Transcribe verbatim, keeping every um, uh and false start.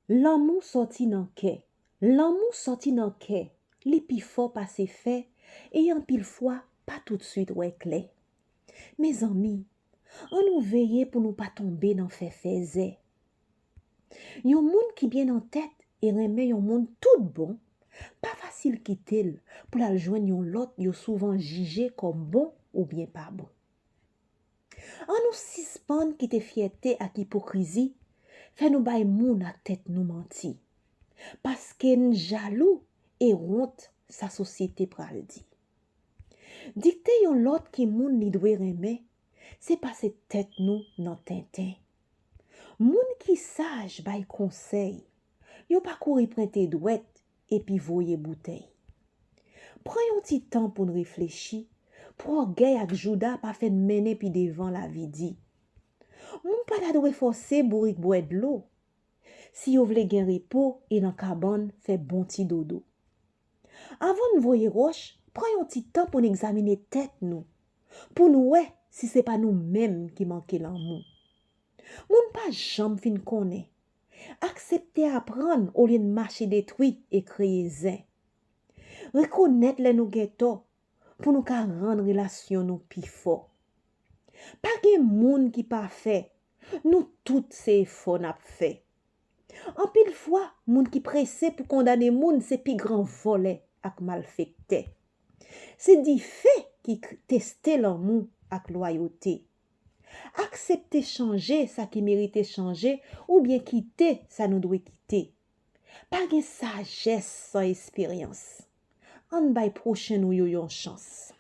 Lanmou sòti nan kè. Lanmou sòti nan kè. Li pi fò pase fè e anpil fwa pa toutswit wè klè. Mezanmi, ann nou veye pou nou pa tonbe nan fè fèzè. Yon moun ki byen nan tèt e renmen yon moun tout bon, pa fasil kite l pou l al jwenn yon lòt yo souvan jije kòm bon oubyen pa bon. Ann nou sispann kite fyète ak ipokrizi fè nou bay moun ak tèt nou manti. Paske n jalou e wont sa sosyete pral di. Dikte yon lòt ki moun li dwe renmen, se pase tèt nou nan tenten. Moun ki saj bay konsèy, yo pa kouri pwente dwèt epi voye boutèy. Pran yon ti tan pou n reflechi, pou ògèy ak jouda pa fè n mennen pi devan lavi di. Moun pa ta dwe fòse bourik bwè dlo, si yo vle gen repo e nan kabann fè bon ti dodo. Avan n voye wòch, pran yon ti tan pou n egzamine tèt nou, pou n wè si se pa nou menm ki manke lanmou. Moun pa janm fin konnen. Aksepte aprann olye n mache detwi e kreye zen. Rekonèt lè nou gen tò pou nou ka rann relasyon nou pi fò. Pa gen moun ki pafè, nou tout se efò n ap fè. Anpil fwa, moun ki prese pou kondane moun se pi gran vòlè ak malfektè. Se dife ki k- teste lanmou ak lwayote. Aksepte chanje sa ki merite chanje oubyen kite sa nou dwe kite. Pa gen sajès san esperyans. Ann bay pwochen nou yo yon chans.